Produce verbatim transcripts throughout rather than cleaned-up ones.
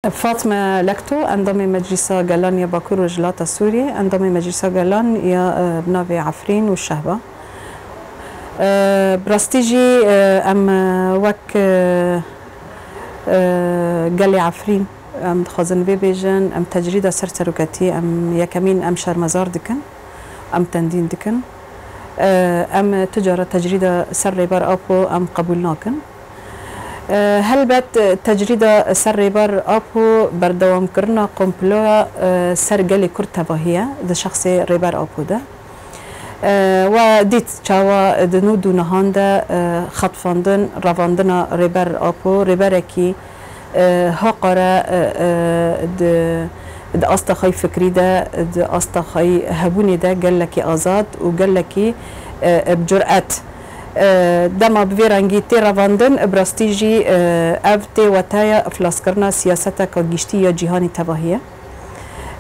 Fatme Lekto, endamê Meclîsa Gelan ya Bakur Rojhilata Sûriyê, endamê Meclîsa Gelan ya, e, bi navê Efrîn û Şehba. E, bi rastî jî, e, em, e, wek, e, e, gelê Efrîn, em dixwazin vê bêjin, em tecrîda ser seroketî, em yekemîn em şermezar dikin, em tendîn dikin. E, em tu cara tecrîda ser Rêber Apo em qebûl nakin. E, helbet tecrîda ser Rêber Apo berdewamkirina komploya, e, ser gelê Kurd tevahî ye di şexsê Rêber Apo de. E, we dît çawa di nû dûnihan de, e, xetfandin, revandina Rêber Apo, rêberekî, e, haqare, e, e, di, di asta xwe yî fikrî de, di asta xwe yî hebûnê de gelekî azad û gelekî, e, e, bi curet. E, dema bi vê rengî tê revandin, bi rastî jî, e, ev tê weteya iflaskirina siyaseteka giştî ya cîhanê tevahî ye.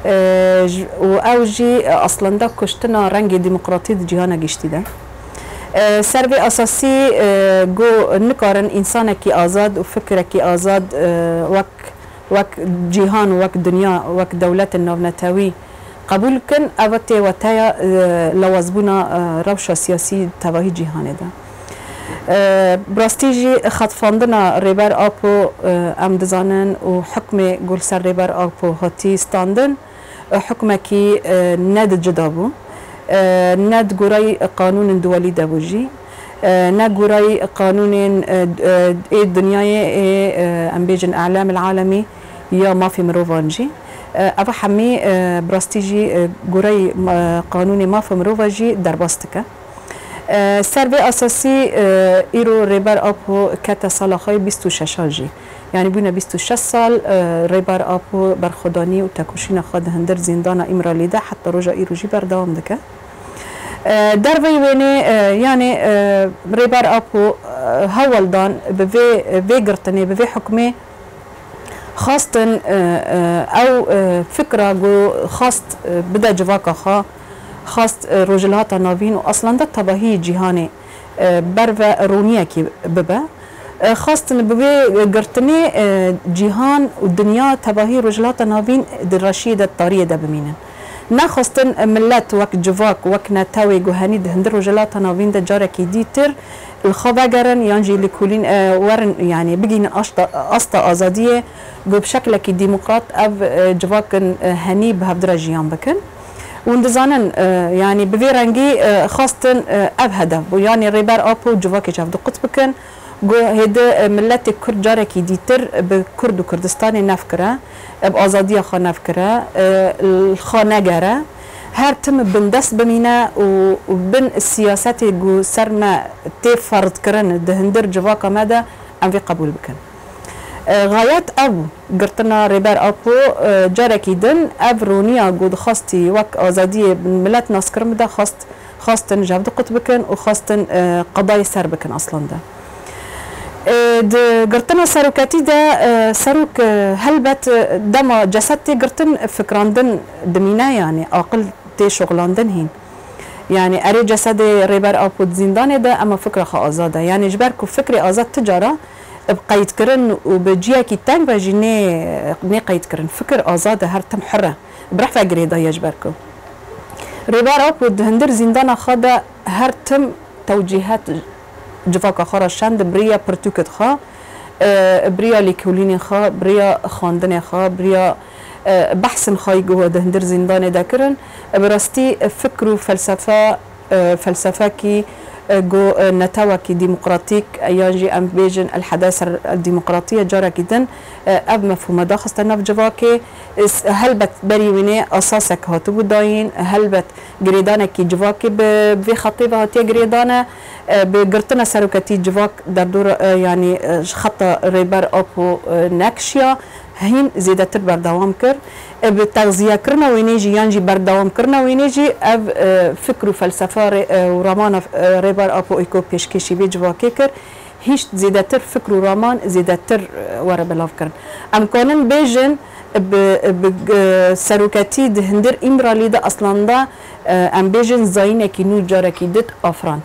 E, j-, û ew jî, e, aslında kuştina rengê demokratî di cîhana giştî de. E, ser vê esasî, e, ku nikarin însanekî azad û fikrekî azad, e, wek, wek cîhan, wek dinya, wek dewletên navnetewî qebûl bikin, ev tê weteya, e, lawazbûna, e, rewşa siyasî tevahî cîhanê de. E, bi rastî jî xetfandina Rêber Apo, e, em dizanin û hukmê ku li ser Rêber Apo hatî standin, e, hukmekî, e, ne di cida bû, e, ne di gorayî qanûnên duwelî de bû jî, e, ne gorayî qanûnên, e, e, ê dinyayê ê, e, em bêjin îlam el alemî ya mafê mirovan jî. E, ev hemî, e, bi rastî jî, e, gorayî, e, qanûnê mafê mirova jî derbas dike. E, ser vê esasî, e, îro Rêber Apo kete sala xwe yê bîst û şeşan jî. Yanî bûne bîst û şeş sal, e, Rêber Apo berxwedanî û tekoşîna xwe di hundir zîndana Îmralî de heta roja îro jî berdewam dike. E, derveyî wênê, e, yanî, e, Rêber Apo, e, hewl dan bi vê, vê girtinê, bi vê hukmê xwestin, e, e, ew, e, fikra ku xwest, e, bide civaka xwe, xwest, e, Rojhilata Navîn û aslında tevahî cîhanê, e, berve roniyekî bibe. E, xwestin bi vê girtinê, e, cîhan û dinya tevahî Rojhilata Navîn di reşiyê de, tariyê de bimînin. Nexwestin, e, millet wek civak, wek netewê ku henî di hundir Rojhilata Navîn de carekî dîtir li xwe vegerin yan jî li kulîn, e, werin, yanî bigihînin asta, asta azadiyê ku bi şeklekî demokrat ev, e, civakin, e, henî bi hevdira jiyan bikin. Hûn dizanin, e, yanî bi vê rengî, e, xwestin, e, ev hedef bû. Yanî Rêber Apo û civakê ji hev du qut bikin. Got, hêdi, e, miletê Kurd carekî dîtir bi Kurd û Kurdistanê nefkire, e, bi azadiya xwe nefkire, e, li xwe negere. Her tim bindest bimîne û, û bin siyasetê ku ser me tê ferzkirin di hundir civaka me de, em vê qebûl bikin. E, xayet ev bû. Girtina Rêber Apo, e, carekî din ev roniya ku dixwastî wek azadiyê milet naskirin bide, xwest, xwestin ji hev du qut bikin û xwestin, e, qedayê ser bikin aslında. E, di girtina seroketî de, e, serok, e, helbet, e, dema cesed tê girtin fikrandin dimîne, yanî aqil tê şoxilandin hîn. Yanî erê cesedê Rêber Apo di zîndanê de, ema fikra xwe azad e. Yanî ji ber ku fikrê azad ti cara bi qeydkirin û bi ciyekî teng ve jî nê, nê qeydkirin. Fikir azad e, her tim hir e. Bi rehve girêdaye ji ber ku Rêber Apo di hundir zîndana xwe de her tim tewcîhet civaka xwe re şand, bi riya pirtûkê xwe, e, bi riya lêkolînê xwe, bi riya xwendinê xwe, bi riya, e, behsin xwe yî ku di hundir zîndanê de kirin. Bi rastî fikr û felsefe e, felsefekî, e, ku, e, netewekî demokratîk, e, yan jî em bêjin el hedaysa el demokratiye carekî din, e, ev mefhûme daxiste nav civakê. E, s-, helbet berî wînê esasek hatibû dayîn, helbet girêdanekî civakê bi vê xetê ve hatiye girêdane, e, bi girtina seroketî civak derdora, e, yanî, e, ji xeta Rêber Apo, e, nekişiya. Hîn zêdetir berdewam kir. E, bi texziyekirina wênê jî yan jî berdewamkirina wênê jî ev, e, fikr û felsefa rê-, e, û ramana, e, Rêber Apo Îko pêşkêşî vê civakê kir, hîşt zêdetir fikr û raman zêdetir, e, were belavkirin. Em kanin bêjin, e, bi, e, bi, e, seroketî di hundir Îmralî de aslında, e, em bêjin zayînekî nû carekî dit afirand.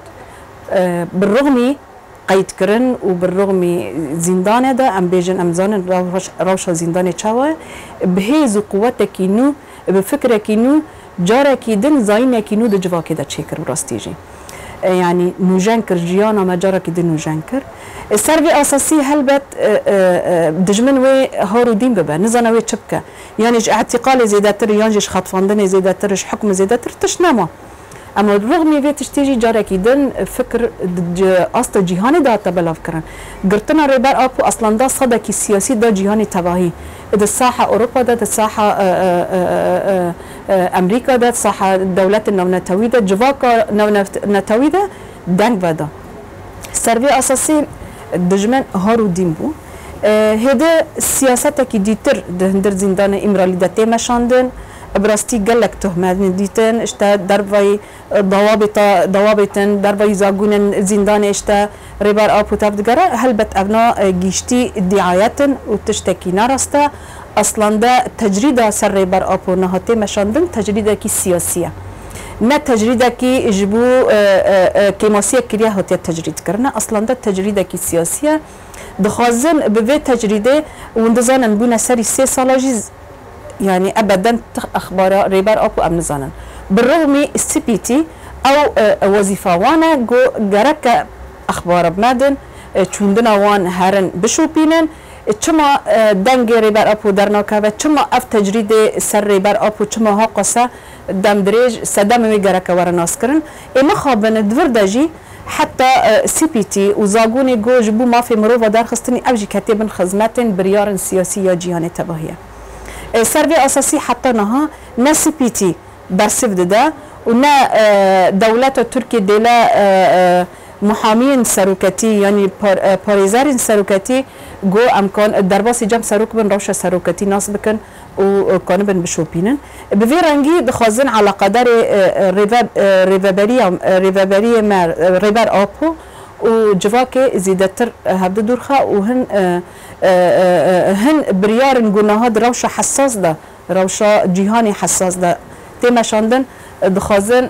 E, bi rixmî qeyd kirin û bi rixmî zîndanê de, em bêjin, em zanin rewş-, rewşa zîndanê çawa ye, bi hêz û quwetekî nû, bi fikrekî nû, carekî din zayînekî nû di civakê de çêkir bi rastî jî. E, yanî nûjen kir, jiyana me carekî din nûjen kir. E, ser vê esasî helbet, e, e, e, dijmin wê har û dîn bibe, nizane wê çi bike. Yanî ji îtîqalê zêdetir, yan jî ji xetfandinê zêdetir, ji hukmê zêdetir tişt nema. Ema rixmî vê tiştî jî carekî din fikir di, di asta cîhanê de hate belavkirin. Girtina Rêber Apo eslanda sedekî siyasî da cîhanê tevahî. Di saha Ewropa de, di saha, e, e, e, e, e, Amerîka de, di saha dewletên navnetewî de, civaka navnetewî de deng veda. Ser vê esasî dijmin har û dîn bû. E, hêdî siyasetekî dîtir di hundir zîndanê Îmralî de tê meşandin. Bi rastî gelek tohmet dîtin, işte dervayî dawabêta-, dawabêtin, dervayî zagûnên zîndanê, işte Rêber Apo tev digere. Helbet evna, e, giştî dîayet in û tiştekî ne rast e. Eslanda tecrîda ser Rêber Apo niha tê meşandin, tecrîdekî siyasî ye. Ne tecrîdekî ji bo, e, e, e, kêmasiyek kiriye hatiye tecrîd kirine. Eslanda tecrîdekî siyasî ye. Dixwazin bi vê tecrîdê, hûn dizanin, bûne serî sê sala jî, yanî ebeden tix exbara Rêber Apo em nizanin. Bi rixmî C P T ew, e, wezîfa wan e, ku gereke exbara bimedin, e, çûndina wan herin bişopînin. E, çima, e, dengê Rêber Apo dernakeve? Çima ev tecrîdê ser Rêber Apo çima ha qase demdirêj, sedemê wê gereke were naskirin? Ê mixabin di vir de jî heta, e, C P T û zagûnê ku ji bo mafê mirova derxistinî, ew jî ketê bin xizmetên biryarên siyasî ya cîhanê tevahî ye. E, ser vê esasî heta niha ne C P T bersiv dide û ne, e, dewleta Tirkiyê dêle, e, e, muhamiyên seroketî, yanî par-, e, parêzerên seroketî, ku em kan derbasî cem serok bin, rewşa seroketî nas bikin û, e, kanibin bişopînin. Bi vê rengî dixwazin eleqedarê, e, e, rêve-, e, rêveberiya, e, rêveberiyê me, e, Rêber Apo û civakê zêdetir, e, hevdi dûr xe û hin, e, e, e, e, hin biryarên ku niha di rewşa hesas de, rewşa cîhanê hesas de tê meşandin, e, dixwazin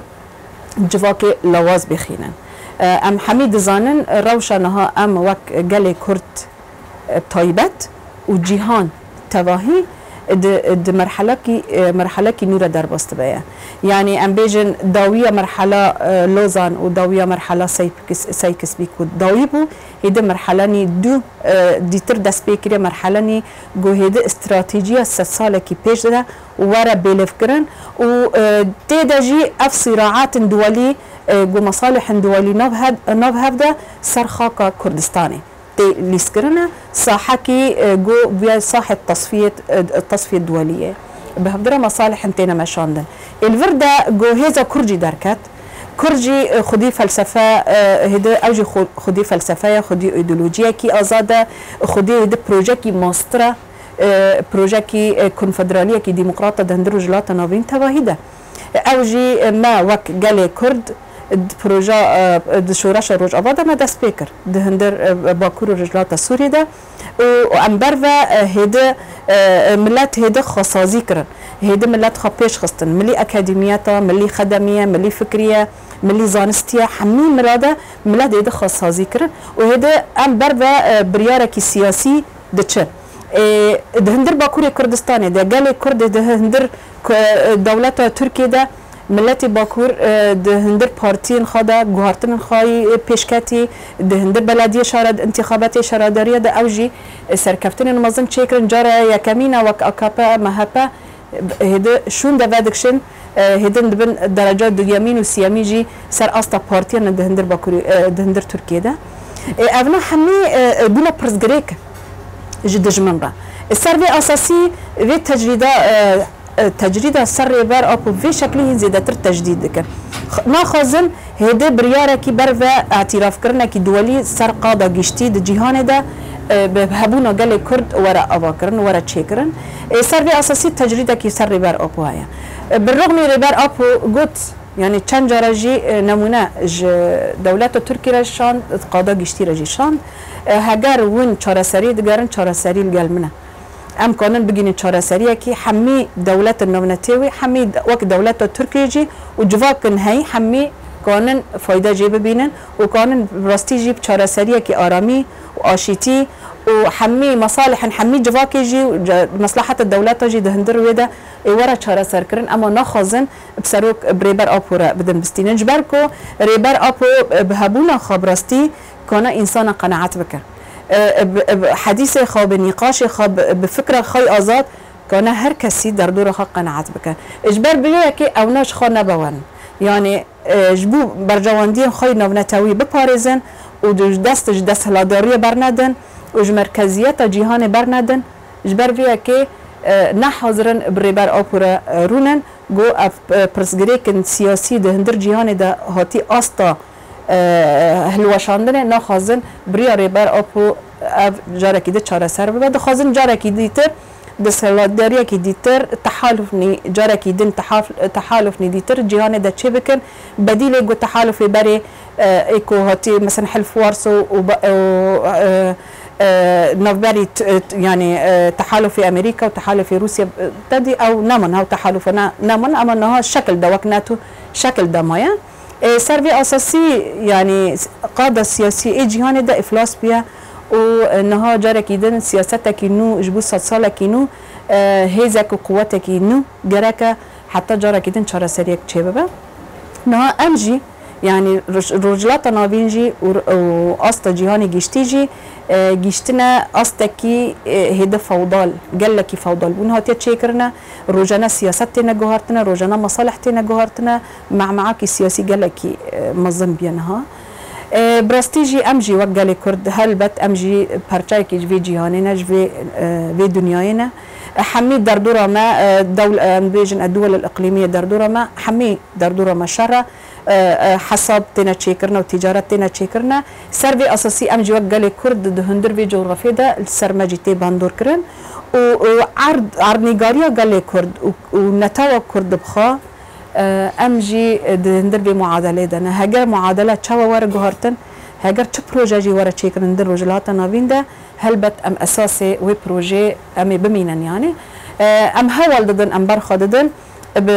civakê lawaz bixînin. E, em hemî dizanin, rewşa niha em wek gelê Kurd, e, taybet û cîhan tevahî di, di merhelekî, e, merhelekî nû re derbas dibe ye. Yanî em bêjin dawiya merhela, e, Lozan û dawiya merhela Sykes-, Sykes-Picot dawî bû, hêdî merhelenî dû, e, dîtir dest pê kiriye, merhelenî ku hêdî stratejiya sed salekî pêş de were bêlêvkirin û, e, tê de jî ev sîraatên duwelî, e, ku mesalihên duwelî nav hev-, nav hev de ser xaka Kurdistanê tê lîskirine, sahekî, e, ku bûye sahê tesfiyê, e, tesfiyê duwelî ye. Bi hevdira mesalihên têne meşandin. Ê li vir de ku hêza Kurd jî derket, Kurd jî, e, xwedî felsefe, e, hêdî ew jî xwe-, xwedî felsefe ye, xwedî îdeolojiyekî azad e, xwedî hêdî projekî mastir e, e, projekî, e, konfederaliyekî demokrat e di hundir Rojhilata Navîn tevahî de. E, ew jî, e, me wek gelê Kurd di proja, e, di şoreşa Rojava de me dest pê kir. Di hundir, e, Bakur û Rojhilata Sûriyê de. Û em berve, e, hêdî, e, e, milet hêdî xwesazî kirin. Hêdî milet xwe pêş xistin. Milî akademiyeta, milî xedemiye, milî fikriye, milî zanistiye, hemî mirade milet hêdî xwesazî kirin. Û hêdî em berve, e, biryarekî siyasî diçin. Ê, di hundir Bakurê Kurdistanê de, gelê Kurd ê di hundir ku-, e, dewleta Tirkiyê de, miletê Bakur, e, di hundir partiyên xwe de guhartinên xwe yî, e, pêşketî, di hundir belediyê şara-, întîxabatê şaredariya de ew jî, e, serkeftinên mezin çêkirin. Cara yekemîn e wek A K P, M H P, hêdî şûn de vedikişin, e, hêdî dibin dereca duyemîn û siyemîn jî ser asta partiyan di hundir Bakurî, e, di hundir Tirkiyê de. E, evna hemî, e, e, bûne pirsgirêk ji dijmin re. E, ser vê esasî vê tecrîda, e, e, tecrîda ser Rêber Apo vê şeklî hîn zêdetir tecdîd dikin. X-, naxwazin hêdî biryarekî berve îtîrafkirinekî duwelî ser qada giştî di cîhanê de, e, bi hebûna gelê Kurd were avakirin, were çêkirin. E, ser vê esasî tecrîdekî ser Rêber Apo heye. E, bi rixmî Rêber Apo got, yanî çend cara jî, e, nemûne ji dewleta Tirkî re şand, qada giştî re jî şand. E, heger hûn çareserî digerin, çareserî li gel min e. Em kanin bigihînin çareseriyekî hemî dewletên navnetewî, hemî de-, wek dewleta Tirkiyê jî û civakên heyî hemî kanin fayde jê bibînin û kanin bi rastî jî bi çareseriyekî aramî û aşîtî û hemî mesalihên hemî civakê jî û ce-, mesleheta dewleta jî di hundir wê de ê were çareserkirin. Ema naxwazin bi serok, bi Rêber Apo re bidin bistînin. Ji ber ku Rêber Apo bi hebûna xwe bi rastî kana însana qenaet bike. E, bi, bi hedîsê xwe, bi nîqaşê xwe, bi, bi fikra xwe yê azad kana her kesî derdora xwe qenaet bike. Ji ber vê yekê ewna ji xwe nebewerin. Yanî, e, ji bo berjewendiyên xwe yê navnetewî biparêzin û di dest ji desthilatdariyê bernedin û ji merkeziyeta cîhanê bernedin. Ji ber vê yekê, e, ne hazir in bi Rêber Apo re, e, rûnin. Got ev, e, pirsgirêkin siyasî di hundir cîhanê de hatî asta, e, hilweşandinê, naxwazin bi riya Rêber Apo ev carekî di çareser bibe. Dixwazin carekî dîtir desthilatdariyekî dîtir, tehalufnî, carekî din tehaf-, tehalufnî dîtir cîhanê de çêbikin. Bedîlê ku tehalufê berê, e, ê ku hatî, mesela Hilf Warso û ba-, û, e, e, navberî t-, t-, yanî, e, tehalufê Amerîka û tehalufê Rûsya, e, te dî ew neman, ew tehalufa ne-, neman, ema niha şekil de wek NATO şekil de maye. E, ser vê asasî, yanî, s-, qada siyasî ê cîhanê de îflas bûye û, e, niha carekî din siyasetekî nû, ji bo sedsalekî nû, e, hêzek û quwetekî nû gereke heta carekî din çareseriyek çêbibe. Niha em jî, yanî Roj-, Rojhilata Navîn jî û, û asta cîhanê giştî jî, e, giştine astekî, e, hêdî fewdal, gelekî fewdal bûn hatiye çêkirine. Rojane siyaset têne guhartine, rojane mesalih têne guhartine. Me'me'akî siyasî gelekî, e, mezin bûye niha. E, bi rastî jî em jî wek gelê Kurd, helbet em jî parçayekî ji vê cîhanê ne, ji vê, e, vê dinyayê ne. E, hemî derdora me, e, dewl-, e, em bêjin, e, duwel el-iqlîmiyê derdora me, hemî derdora me şer e. E, e, hesab têne çêkirine û tîcaret têne çêkirine. Ser vê esasî em jî wek gelê Kurd di hundir vê cografyê de li ser me jî tê bandorkirin û, û erd, erdnîgariya gelê Kurd û, û netewa Kurd dibixwe, e, em jî di hundir vê muadelê de ne. Heger muadele çawa were guhartin, heger çi proje jî were çêkirin di Rojhilata Navîn de, helbet em esasê wê projeyê em ê bimînin, yanî, e, em heval didin, em berxwe didin, bi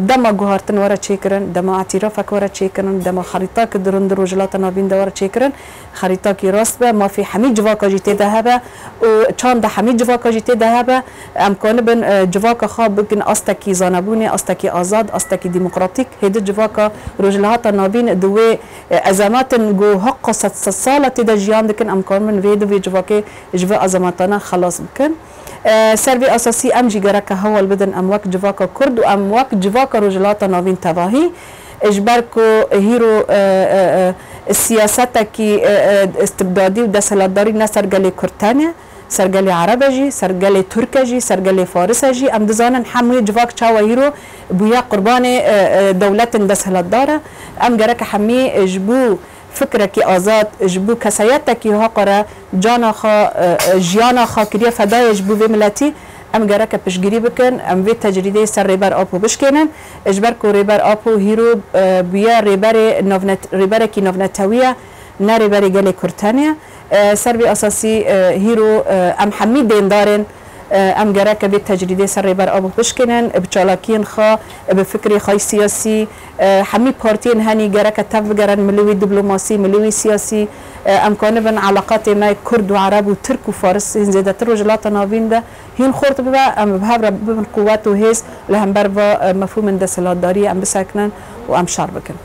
dema guhartin were çêkirin, dema îtîrafek were çêkirin, dema xerîtakî di rûn di Rojhilata Navîn de were çêkirin, xerîtakî rast be, mafê hemî civaka jî tê de hebe û çanda hemî civaka jî tê de hebe. Em kanibin, e, civaka xwe bikin astekî zanebûnê, astekî azad, astekî demokratîk. Hêdî civaka Rojhilata Navîn di wê, e, ezemetin ku heqa sed, sed sala tê de jiyan dikin, em kanibin vê di vê civakê ji vê ezemetana xelas bikin. E, ser vê esasî em jî gereke hewl bidin, em wek civaka Kurd û em wek civaka Rojhilata Navîn tevahî, e, ji ber ku hîro, e, e, e, siyasetekî, e, e, istibdadî û desthilatdarî ne ser gelê Kurd tenê, ser gelê Ereb e jî, ser gelê Tirk e jî, ser gelê Faris e jî, em dizanin hemû civak çawa hîro bûye qurbanê, e, e, dewletên desthilatdar e. Em gereke hemî, e, ji bo fikrekî azad, ji bo kesayetekî haqire cana xwe, e, e, jiyana xwe kiriye fedayê ji bo vê miletî, em gereke piştgirî bikin, em vê tecrîdeyê ser Rêber Apo bişkênin. Ji ber ku Rêber Apo hîro, e, bûye rêberê navnet-, rêberekî navnetewî ye, ne rêberê gelê Kurd tenê. E, ser vê esasî, e, hîro, e, em hemî dêndarên, e, em gereke vê tecrîdê ser Rêber Apo bişkênin, bi çalakiyên xwe, bi fikrê xwe yê siyasî, e, hemî partiyên henî gereke tev bigerin milê wî diplomasî, milê wî siyasî. E, em kanibin eleqatê me Kurd û Ereb û Tirk û Faris hîn zêdetir Rojhilata Navîn de hîn xurt bibe, em bi hev re bibin quwet û hêz li hember va, e, mefhûmên desthilatdariyê em bisekinin û em şer bikin.